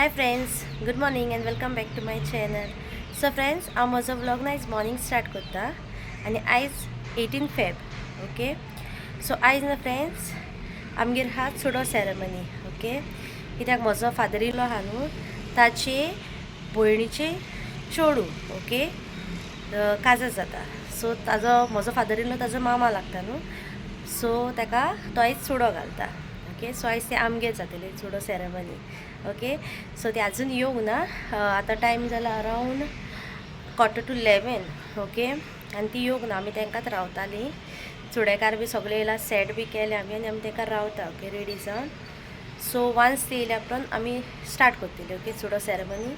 Hi friends, good morning and welcome back to my channel. So friends, हांव म्हजो vlog ना आयज morning start करता आनी आयज 18 फेब. ओके, सो आयज ना फ्रेंड्स आमगेर आहा चुडो सेरेमनी. ओके, कित्याक म्हजो फादर इन लॉ आहा न्हू, ताचे भयणीचे चेडूं ओके काजार जाता. सो ताजो म्हजो फादर इन लॉ ताजो मामा लागता न्हू, सो ताका तो आयज चुडो घालता. ओके, सो आयज ते आमगेर जातले चुडो सेरेमनी. ओके, सो ते अजून येवंक ना. आतां टायम जाला अरावंड 10:45. ओके, आनी ती येवंक ना. आमी तांकांच रावतालीं, चुडेकार बी सगळे येयला, सेट बी केले आमी आनी आमी तांकां रावता. ओके, रेडी जावन. सो वन्स ती येयल्या उपरांत आमी स्टार्ट करतली. ओके, चुडो सेरेमनी.